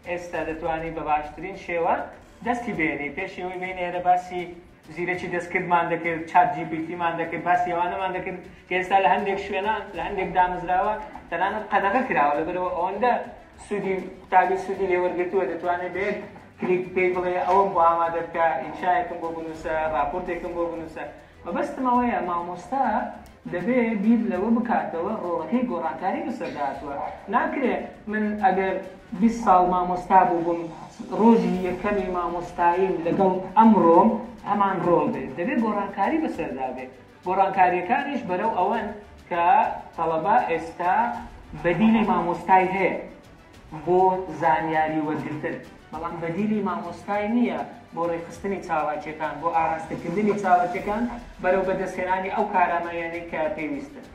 ئێستا دەتوانی بە باشترین شێوە دەستی بێنی. پێش ئەوەی بێین ئێرە باسی زیرەکی دەستکردمان دەکرد، چات جی پی تیمان دەکرد، باسی ئەوانەمان دەکرد کە ئێستا لە هەندێک شوێنان، لە هەندێک دامەزراوە تەنانەت قەدەغە کراوە، لەبەرئەوە ئەوەندە سوودی قوتابی سوودی لێوەرگرتووە دەتوانێت بە یەک کلیک پێی بڵێ ئەوەم بۆ ئامادە بکە، ئینشایەکم بۆ بنووسە، ڕاپۆرتێکم بۆ بنووسە. مەبەستم ئەوەیە مامۆستا دەبێ بیر لەوە بکاتەوە ڕۆڵەکەی گۆڕانکاری بەسەردا هاتووە. ناکرێ من ئەگەر 20 ساڵ مامۆستا بووبم ڕۆژی یەکەمی مامۆستاییم لەگەڵ ئەمڕۆم هەمان ڕۆڵ بێ. دەبێ گۆڕانکاری بەسەردا بێ. گۆڕانکارییەکانیش بەرەو ئەوەن کە تەڵەبە ئێستا بەدیلی مامۆستای هەیە بۆ زانیاری وەرگرتن، بەڵام بەدیلی مامۆستای نییە بۆ ڕێکخستنی چالاکییەکان، بۆ ئاراستەکردنی چالاکییەکان بەرەو بەدەستهێنانی ئەو کارامەییانەی کە پێویستن.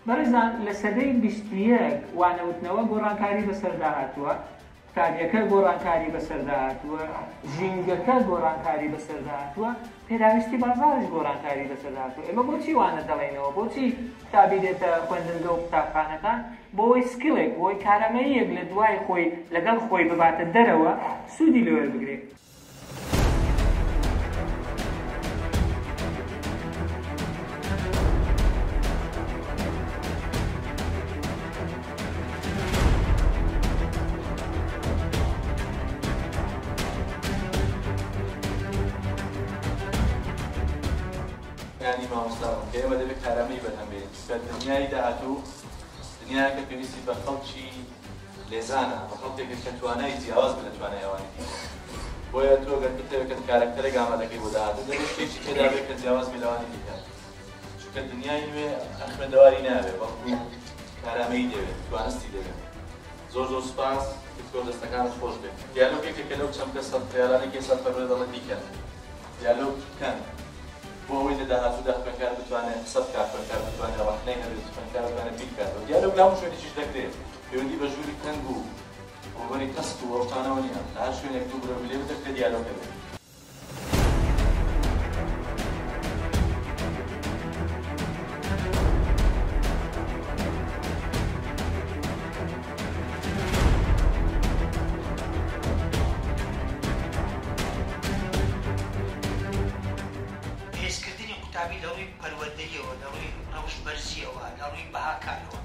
بەڕێزان لە سەدەی 21 وانەوتنەوە گۆڕانکاری بەسەردا هاتووە، قوتابیەکە گۆڕانکاری بەسەردا هاتووە، ژینگەکە گۆڕانکاری بەسەردا هاتووە، پێداویستی بازاڕیش گۆڕانکاری بەسەردا هاتووە. ئێمە بۆچی وانە دەڵێینەوە؟ بۆچی قوتابی دێتە خوێندنگە و قوتابخانەکان؟ بۆ ئەوەی skill ێک، بۆ ئەوەی کارامەییەک لە دوای خۆی لەگەڵ خۆی بباتە دەرەوە، سوودی لێ وەربگرێ. یانی مامۆستا بوون کە ئێمە دەبێت کارامەیی بەرهەم بێنین چونکە دنیای داهاتوو دنیایەکە پێویستی بە خەڵکی لێزانە، بە خەڵکێکە کە توانای جیاواز بێت لە توانای ئەوانی دیکە. بۆیە تۆ گەر بتەوێت کە کارەکتەرێک ئامادەکەی بۆ داهاتوو، دەبێت شتێکی تێدا بێت کە جیاواز بێت لەوانی دیکە. چونکە دنیای نوێ هەر خوێندەواری ناوێت، بەڵکو کارامەیی دەوێت، توانستی دەوێت. زۆر زۆر سوپاس دکتۆر دەستەکانت خۆش بێت. دیالۆگ یەکێکە لەو چەمکە سەرخەیاڵانەی کە ئێستا پەروەردە دەڵێت بیکەن. دیالۆگ بکەن بۆ ئەوەی لە داهاتوودا خوێندکار بتوانێت قسە بکات، خوێندکار بتوانێت ڕەخنەی هەبێت، خوێندکار بتوانێت بیر بکاتەوە. دیالۆگ لە هەموو شوێنێکیش دەکرێت. پەیوەندی بە ژووری تەنگ و ڕووبەری تەسک و ئەو شتانەوە نییە. لە هەر شوێنێک دوو مرۆڤی لێ بێت دەکرێت دیالۆگ هەبێت. بەهێزکردنی قوتابی لە ڕووی پەروەردەییەوە، لە ڕووی ڕەوشت بەرزییەوە، لە ڕووی بەهاکانەوە.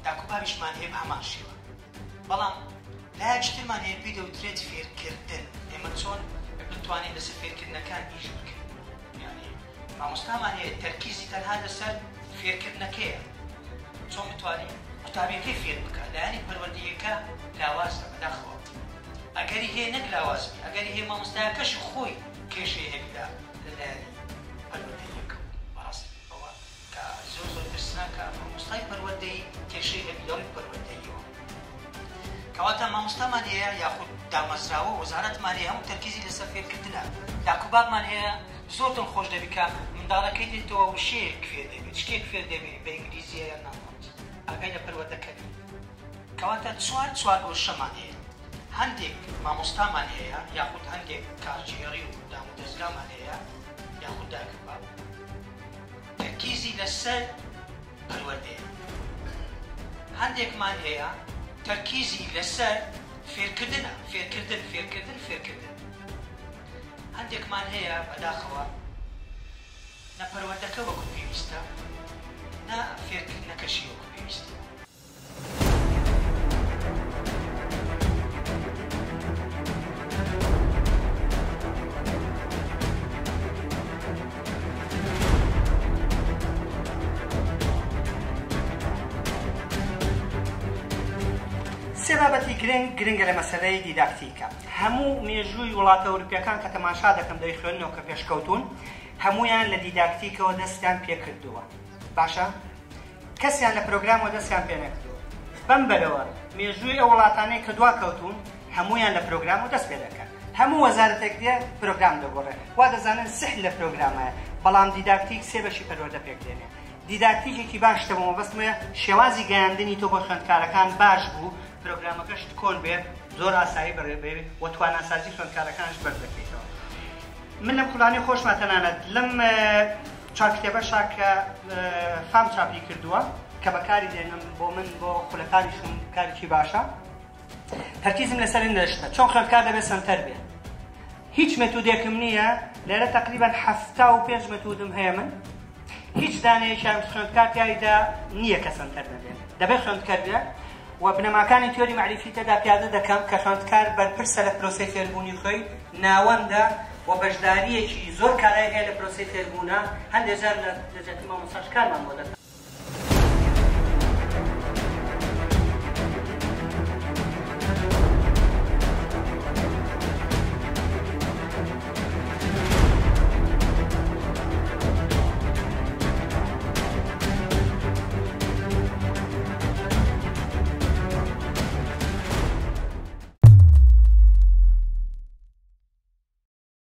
داک و بابیشمان هەیە بە هەمان شێوە. بەڵام لایەکی ترمان هەیە پێی دەوترێت فێرکردن. ئێمە چۆن بتوانین لەسەر فێرکردنەکان ئیش بکەین؟ یانی مامۆستامان هەیە تەرکیزی تەنها لەسەر فێرکردنەکەیە. چۆن بتوانین قوتابیەکەی فێر بکات؟ لایەنی پەروەردەییەکە لاوازە بەداخەوە. ئەگەری هەیە نەک لاواز بی، ئەگەری هەیە مامۆستایەکەش خۆی کێشەی هەبی لە لایەنی پەروەردەییەکەوە. بەڕاستی ئەوە کە زۆر زۆر ترسناکە مامۆستای پەروەردەیی کێشەی هەبی لە ڕووی پەروەردەییەوە. کەواتە مامۆستامان هەیە یاخود دامەزراوە وەزارەتمان هەیە هەموو تەرکیزی لەسەر فێرکردنە. داک و بابمان هەیە زۆر دڵخۆش دەبی کە منداڵەکەی دێتەوە وشەیەک فێر دەبێت، شتێک فێر دەبێت بە ئینگلیزیە یان نازانم چی، ئاگای لە پەروەردەکە نیە. کەواتە چوار چوارگۆشەمان هەیە، هەندێک مامۆستامان هەیە یاخود هەندێک کارگێڕی و دامودەزگامان هەیە یاخود دایک و باب تەرکیزی لەسەر پەروەردەیە، هەندێکمان هەیە تەرکیزی لەسەر فێرکردنە، فێرکردن، فێرکردن، فێرکردن، هەندێکمان هەیە بەداخەوە نە پەروەردەکە وەکو پێویستە نە فێرکردنەکەشی وەکو پێویستە. سێ بابەتی گرنگ گرنگە لە مەسەلەی دیداکتیکە. هەموو مێژووی وڵاتە ئەوروپیەکان کە تەماشا دەکەم دەیخوێننەوە کە پێشکەوتوون هەموویان لە دیداکتیکەوە دەستیان پێکردووە. باشە کەسیان لە پرۆگرامەوە دەستیان پێ نەکردووە. بەم بەرەوە مێژووی ئەو وڵاتانەی کە دواکەوتوون هەموویان لە پرۆگرامەوە دەست پێ دەکەن. هەموو وەزارەتێک دێ پرۆگرام دەگۆڕێ. وا دەزانن سحر لە پرۆگرامایە. بەڵام دیداکتیک سێ بەشی پەروەردە پێک دێنێ. دیداکتیکێکی باش تەبوو مەبەستم ئەوەیە شێوازی گەیاندنی تۆ بۆ خوێندکارەکان باش بوو، پرۆگرامەکەشت کۆن بێ زۆر ئاسایی بەڕێ بێ و تواناسازی خوێندکارەکانشت بەرز دەکەیتەوە. من لەم خولانەی خۆشما تەنانەت لەم چوار کتێبەشا کە فام چاپی کردووە کە بەکاری دێنم بۆ من بۆ خولەکانیشم کارێکی باشە. تەرکیزم لەسەر هەندێک شتە. چۆن خوێندکار دەبێت سەنتەر بێ؟ هیچ مێتودێکم نییە، لێرە تەقریبەن 75 مێتودم هەیە من هیچ دانەیەکیان خوێندکار تیایدا نییە کە سەنتەر نەبێ، دەبێت خوێندکار بێ و بنەماکانی تیۆری مەعریفی تێدا پیادە دەکەم کە خوێندکار بەرپرسە لە پرۆسەی فێربوونی خۆی، ناوەندە و بەشدارییەکی زۆر کارای هەیە لە پرۆسەی فێربوونە، هەندێک جار لە جیاتی مامۆستاش کارمان بۆ دەکات.